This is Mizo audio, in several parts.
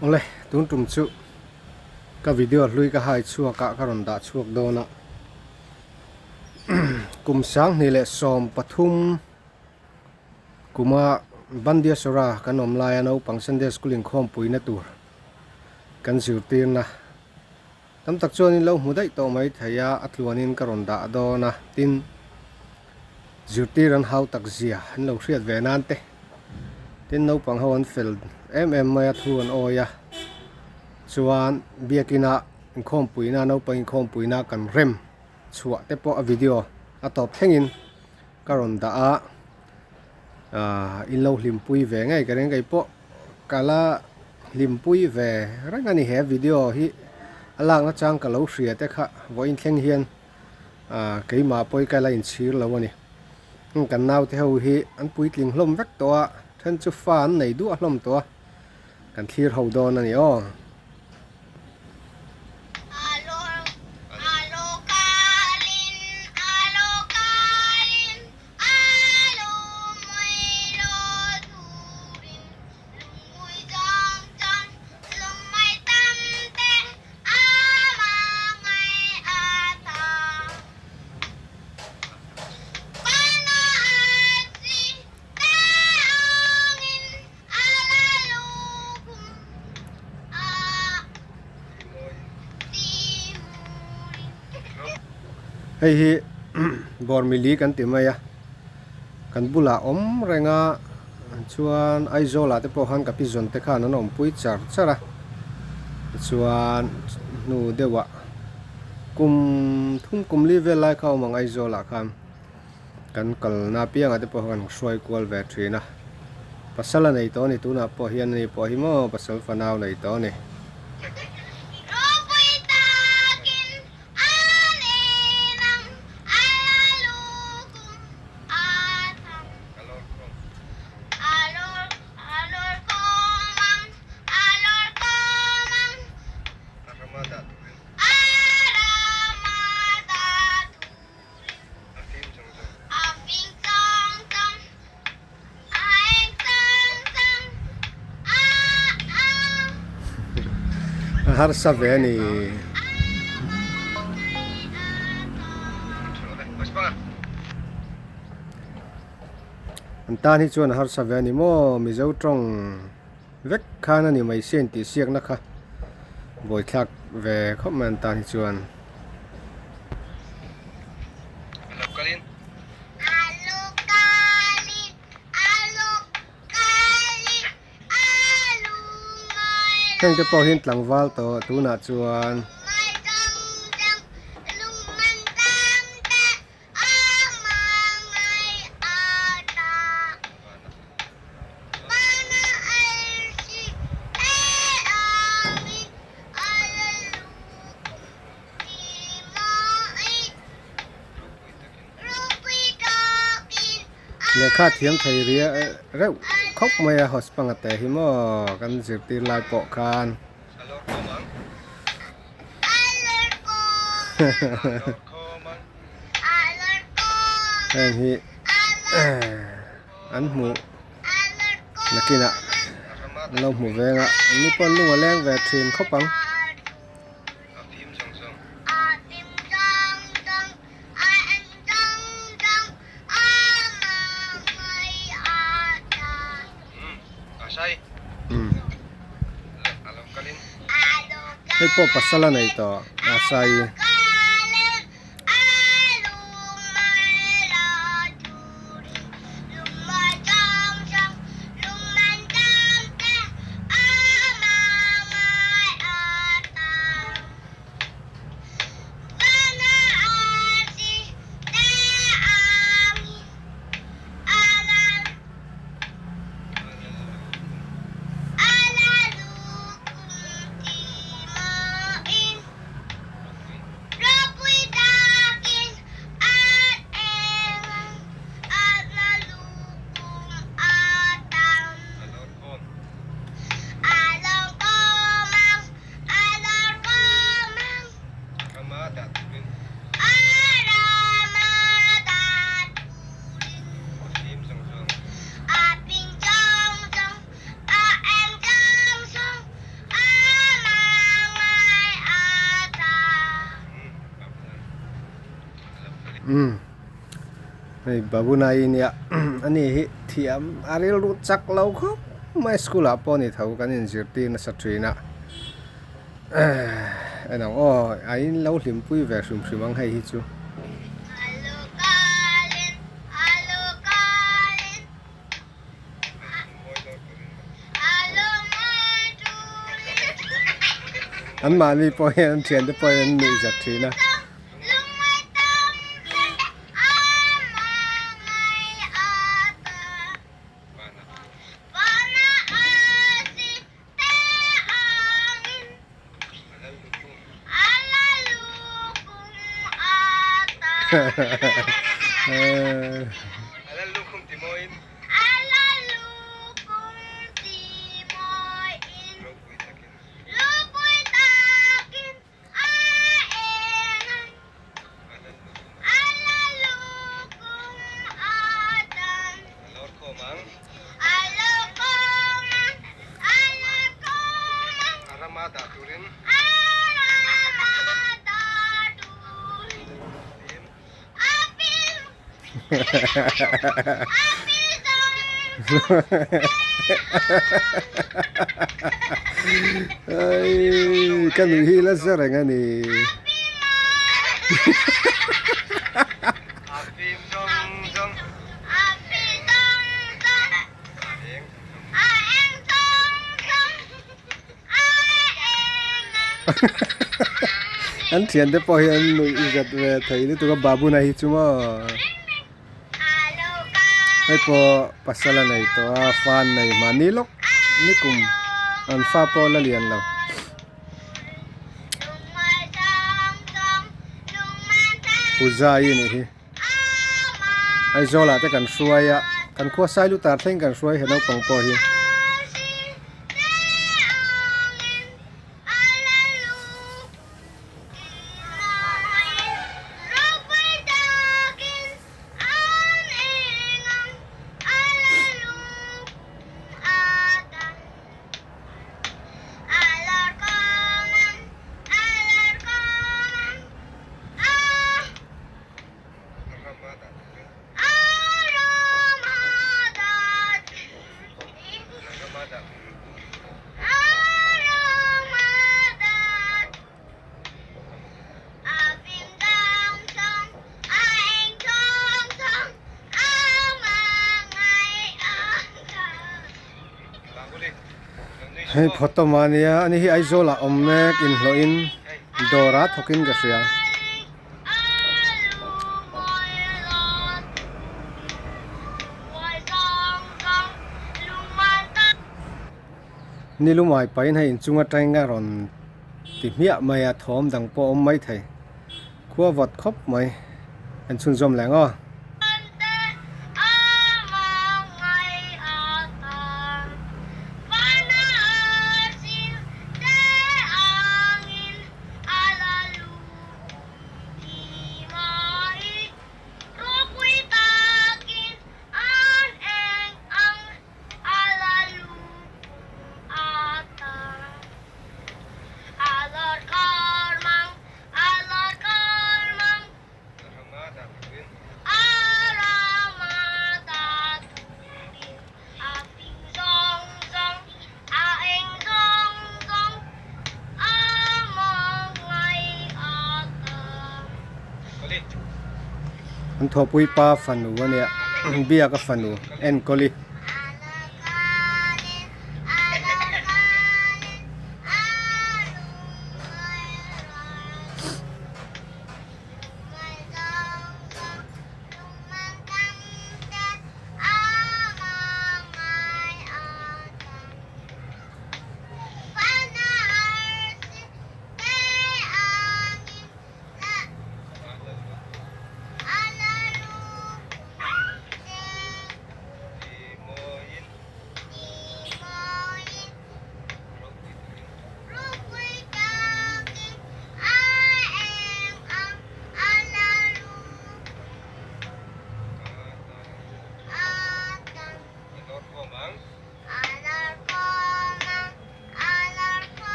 Awle, tun tum chu ka video hlui ka hai chhuak ah ka rawn dah chhuak dawn a, kum 2013 kuma Bandiasora kan awm laia naupang Sunday School inkhawmpuina tur kan zirtirna Tam tak chuanin lo hmu daih tawh mai thei a, a tluanin ka rawn dah dawn a, tin, zirtir an hau tak zia an lo hriat ve nan te, tin naupang ho an fel em em mai a, thu an awi a, chuan biakina inkhawmpuina naupang inkhawmpuina kan rem chhuah te pawh a video a tawp thlengin ka rawn dah a, aah in lo hlimpui ve ngei ka ring keipawh. Ka la hlimpui ve reng a ni he video hi a lak na chang ka lo hria te kha vawiin thleng hian ah keimah pawh hi ka la inchhir lo a ni kan naute ho hi an puitling hlawm vek tawh a then chu fa an nei duah hlawm tawh a kan thlir ho dawn a ni aw. Hei hi Bawrmili kan ti mai a, kan bulah awm reng a chuan Aizawl ah te pawh khan ka pi zawn te khan an awmpui char char a tichuan hnu deuh ah kum thum kum li vel lai kha a awm ang Aizawl ah khan. Kan kalna apiangah te pawh kan hruai kual ve thin a, pasal a nei tawh a ni tunah pawh hian ani pawh hi maw pasal fanau nei tawh a ni. A harsa ve a ni. An tan hi chuan a harsa ve a ni maw Mizo tawng vek khan a ni mai sia intihsiakna kha buaithlak ve khawp mai an tan hi chuan. Heng te pawh hian tlangval tawh tunah chuan. Lehkha thiam thei ria reuh khawp mai a hospanga te hi maw kan zirtir lai pawh khan. Heng hi an hmuh nakinah an lo hmu veng a an ni pawh an lung a leng ve thin khawp ang. Hei pawh pasal a nei tawh a sai. Umm hei Babunai nia ani hi thiam a rilru chak lo khawp mai school ah pawh a ni tho kan inzirtir nasa thin a en ang aw a in lo hlimpui ve hrim hrim ang hei hi chu. An mahni pawh hian an thiante pawh hian an nuih zat thin a. Ka nuih hi la za reng a ni. An thiante pawh hi an nuih zat ve thei lutuk a Babuna hi chu maw hei pawh pasal a nei tawh a fa an nei mahni lawk nikum an fa pawh la lian lo. Puja i nih hi Aizawl ah te kan hruai a kan khua Sailutar thleng kan hruai he naupang pawh hi. Hei photo mah ania ani hi Aizawl ah awm mek inhlawh in dawr ah thawk in ka hria. Ni lumai pahin hei inchung atangin a rawn ti hmiah mai a thawm dang pawh a awm maithei khua vawt khawp mai an chhunzawm leh ang aw. An thawhpui pa fanu a nia biak a fanu enkawli.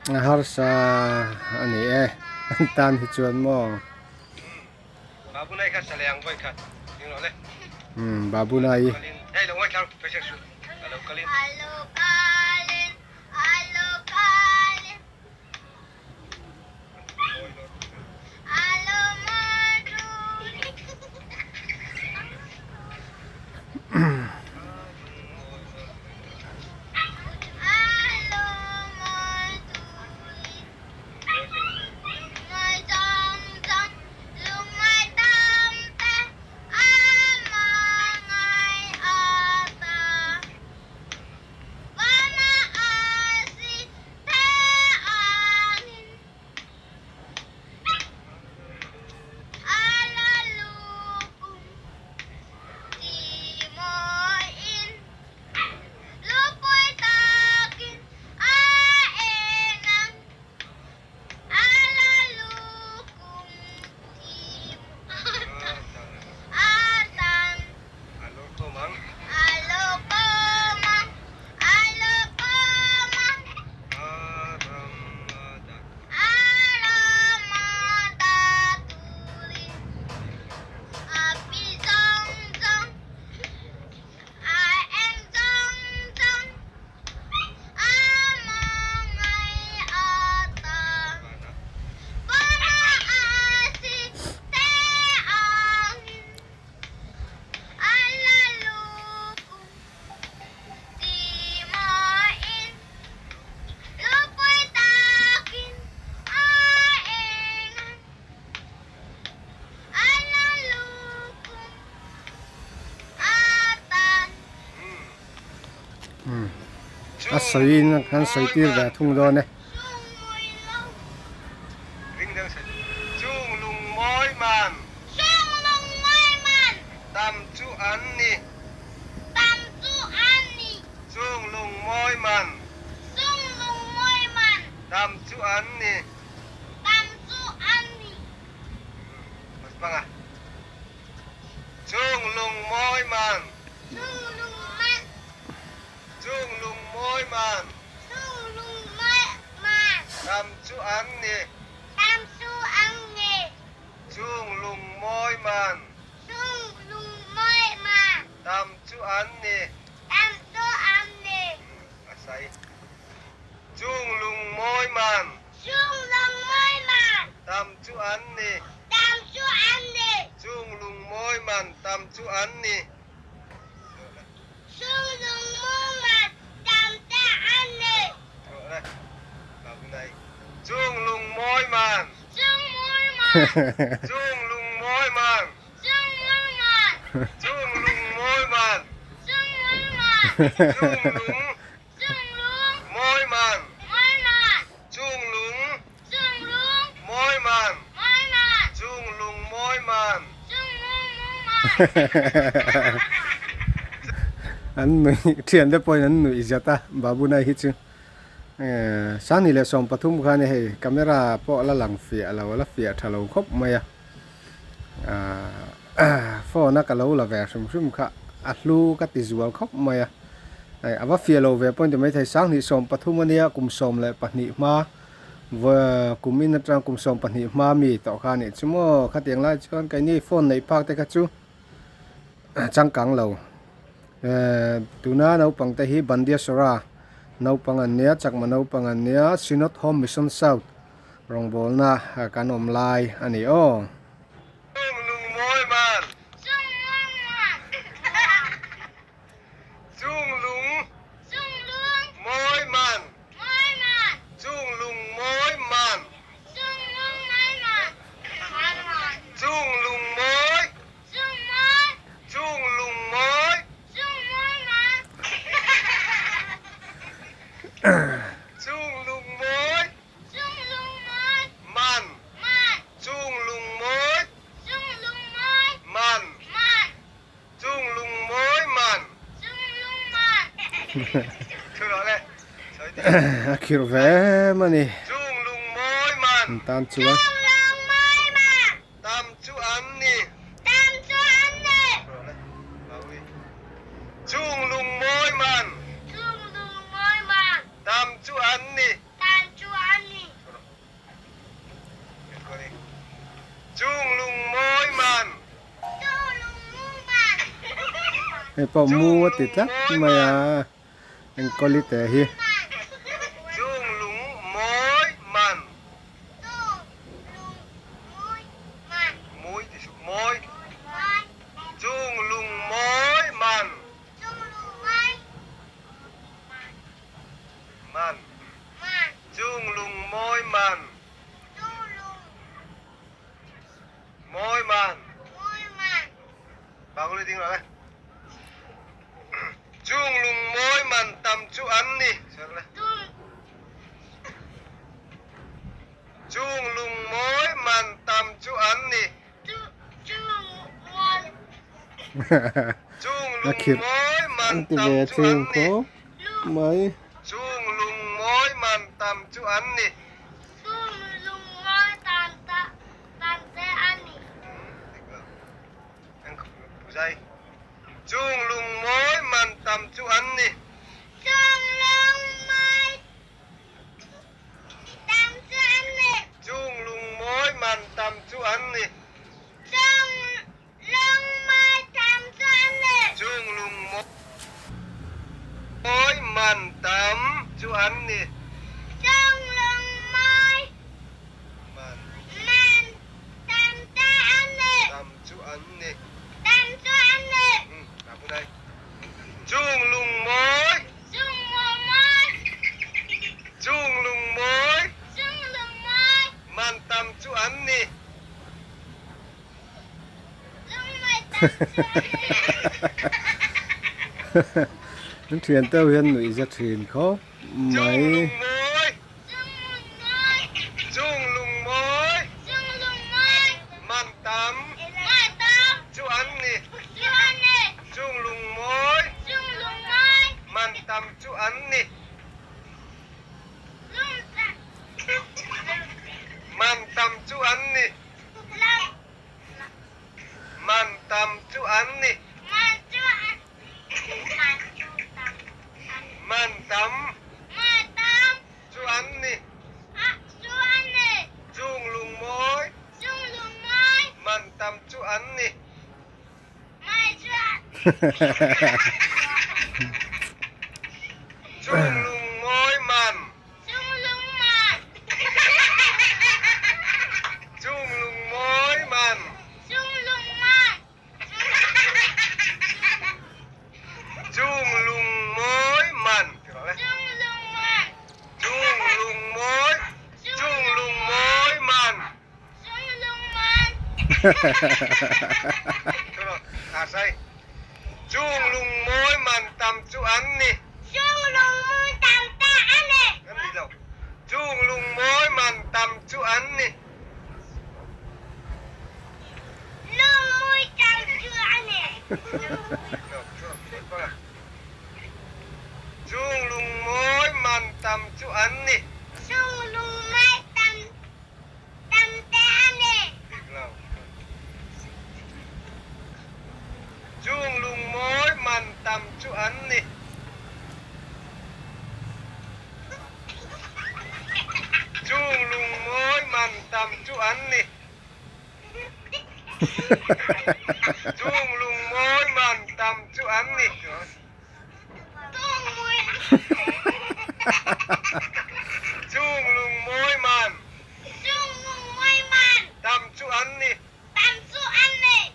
A harsa a ni e an tan hi chuan maw. Umm Babunai. A sawiin an sawi tir ve thung dawn e. Chung lung mawi man. Chung lung man. Chung lung mawi man. Chung lung mawi man. Tam chu an ni. Tam chu an ni. Chung lung mawi man. Chung lung mawi man. Tam chu an ni. Tam chu an ni. A sai. Chung lung mawi man. Chung lung mawi man. Tam chu an ni. Tam chu an ni. Chung lung mawi man tam chu an ni. Chung lung mawi man tam te an ni. Chung lung mawi man. Chung mawi man. Chung lung mawi man. Chung mawi man. Chung lung mawi man. Chung mawi man. Chung lung. Chung lung. Mawi man. Mawi man. Chung lung. Chung lung. Mawi man. Mawi man. Chung lung mawi man. Chung lung mawi man. An nui thian te pawhin an nuih zet a Babunai hi chu Sangni leh 13 khan hei camera pawh a la lang fiah lo a la fiah tha lo khawp mai a phone a ka lo la ve hrim hrim kha a hlu ka ti zual khawp mai a hei a va fiah lo ve pawh a ni maithei Sangni 13 ania kum 12 hma kum in atang kum 12 hma mi tawh kha a nih chu maw khatiang lai chuan keini phone neih phak te kha chu changkang lo tuna naupang te hi Bandiasora naupang an nia Chakma naupang an nia Synod Home Mission South rawngbawlna kan awm lai a ni aw. Chung lung mawi. Chung mawi man. Chung lung mawi. Chung lung mawi. Man. Man. Chung lung mawi. Chung lung mawi. Man. Man. Chung lung mawi man. Chung lung man. Thu rawh le. A khirh ve em a ni. Chung lung mawi man. An tan chuan. Chung lung mawi man. Tam chu an ni. Tam chu an ni. Chung lung mawi man. Chung lung mawi man. Tam chu an ni. Tam chu an Hei pawh mu a ti tlat mai a enkawli te hi. Chung lung mawi man. Mawi ti suh mawi. Chung lung mawi man. Man. Chung lung mawi man. Mawi man. Bangli ding rawh le. Chung lung mawi man tam chu an ni. Chung lung mawi man tam chu an ni. Chung lung mawi man tam chu an ni. Chung lung mawi man tam chu an ni. Chung lung mawi man tam chu an ni. Chung lung mawi man tam chu an ni. Chung lung mawi man tam chu an ni. Tam chu an ni. Chung lung mawi. Chung lung mawi. Man tam chu an ni. An thian teuh hian nuih za thin khawp mai. Man tam chu an ni. Man tam chu an ni. Chung lung mawi. Man tam chu an ni. Chung lung mawi man. Chung lung mawi man. Chung lung mawi man. Chung lung mawi. Chung lung mawi man. Chung lung mawi man tam chu an ni. Chung lung mawi man tam chu an ni. Chung lung mawi man tam chu an ni. Chung lung mawi man tam chu an ni. Chung lung mawi man tam chu an ni. Chung lung mawi man tam chu an ni. Chung lung mawi man. Tam chu an ni.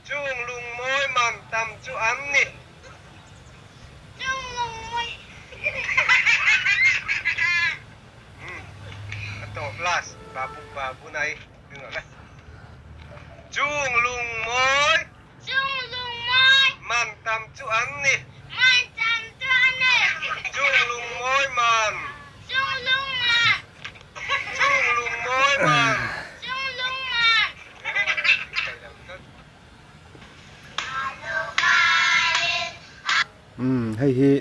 Chung lung mawi man tam chu an ni. A tawp last babu babu nai ding rawh le. Chung lung mawi. Man tam chu an ni. Chung lung mawi man. Chung lung mawi man. Umm hei hi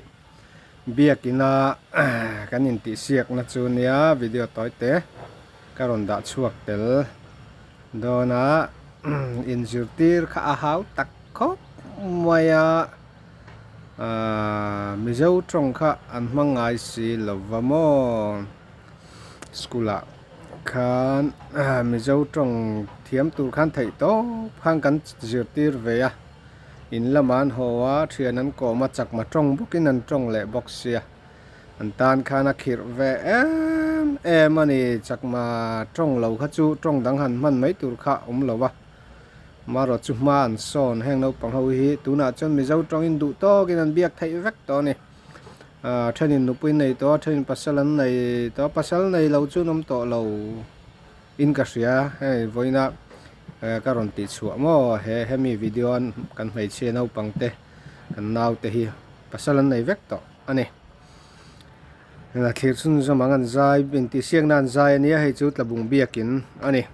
biakina kan intihsiakna chu nia video tawi te ka rawn dah chhuak tel dawn a inzirtir kha a hau tak khawp mai a ahh mizo tawng kha an hmang ngai si lo va maw school ah khan mizo tawng thiam tur khan theih tawp khan kan zirtir ve a. In lamah an haw a, thian an kawm a, chakma tawng bawkin an tawng leh bawk sia. An tan khan a khirh ve em em a ni. Chakma tawng lo kha chu tawng dang han hman mai tur kha awm lo a. Marawh chu hma an sawn heng naupang ho hi tunah chuan Mizo tawngin duh tawkin an biak theih vek tawh a ni. Ahh thenin nupui nei tawh a, thenin pasal an nei tawh a, pasal nei lo chu an awm tawh lo in ka hria. Hei vawiina ka rawn tih chhuah maw he hemi video an kan hmeichhia naupang te kan naute hi pasal an nei vek tawh a ni. Thlir chhunzawm ang an zai intihsiakna an zai a nia hei chu tlabung biakin a ni.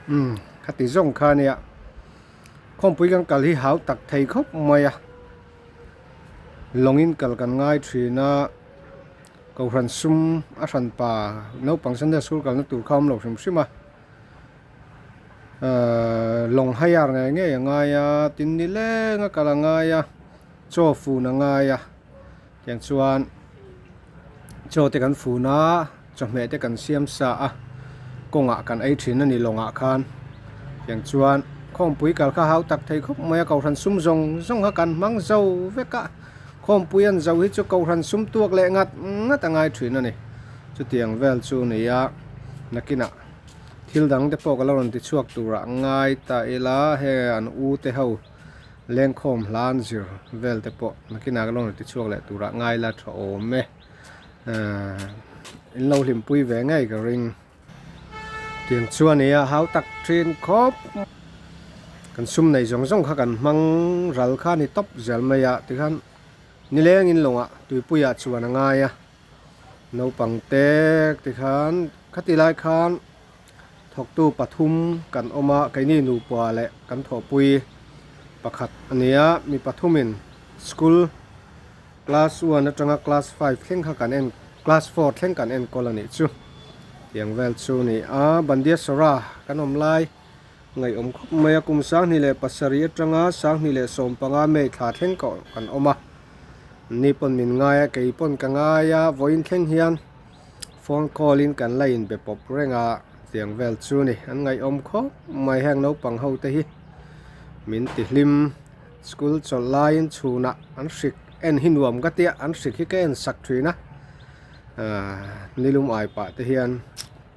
Umm khati zawng kha nia khawmpui kan kal hi hau tak thei khawp mai a lawngin kal kan ngai thin a kohhran sum a hran pa naupang sunday school kalna tur kha a awm lo hrim hrim a ahh lawng hire ngei ngei a ngai a tin nileng a kal a ngai a chaw fun a ngai a tiang chuan chaw te kan fun a chawhmeh te kan siam sa a kawngah kan ei thin a ni lawngah khan tiang chuan khawmpui kal kha hau tak thei khawp mai a kohhran sum zawng zawng kha kan hmang zo vek a khawmpui an zo hi chu kohhran sum tuak leh ngat ngat a ngai thin a ni chutiang vel chu a ni a nakinah thil dang te pawh ka lo rawn ti chhuak turah ngai ta ila hei an u te ho. Lengkhawm hla an zir vel te pawh nakinah ka lo rawn ti chhuak leh turah ngai la tha awm e. Ahh in lo hlimpui ve ngei ka ring. Tiang chuan nia hau tak thin khawp. Kan sum nei zawng zawng kha kan hmang ral kha a ni tawp zel mai a tikhan nilengin lawngah tuipuiah chuan a ngai a. Naupang te tikhan khati lai khan. Thawktu pathum kan awm a, keini nupa leh kan thawhpui pakhat a ni a, mi pathumin school class one atanga class five thleng kha kan en class four thleng kan enkawl a nih chu. Tiang vel chu a ni a, Bandiasora kan awm lai ngaihawm khawp mai a, kum 27 atanga 2015 May thla thleng kan awm a, ni pawn min ngai a, kei pawn ka ngai a, vawiin thleng hian. Phone call in kan la in be pawp reng a tiang vel chu ni an ngaihawm khawp mai heng naupang ho te hi min ti hlim school chawlh laiin chhunah an hrik en hi nuam ka tia an hrik hi ka en sak thin a ahh nilum ai pah te hian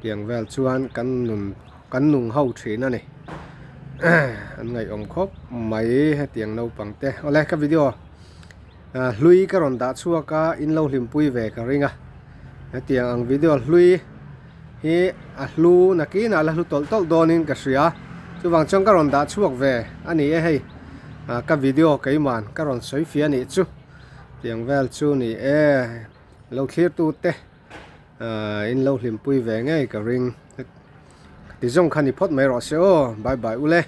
tiang vel chuan kan nun kan nung ho thin a ni an ngaihawm khawp mai hetiang naupang te awle ka video. Hlui ka rawn dah chhuak a in lo hlimpui ve ka ring a hetiang ang video hlui hi a hlu nakinah la hlu tawlh tawlh dawnin ka hria chuvang chuan ka rawn dah chhuak ve a ni e hei ka video keiman ka rawn sawi fia anih chu tiang vel chu ni e lo thlir tute in lo hlimpui ve ngei ka ring. Ti zawng kha ni phawt mai rawh se aw. Bye bye ule.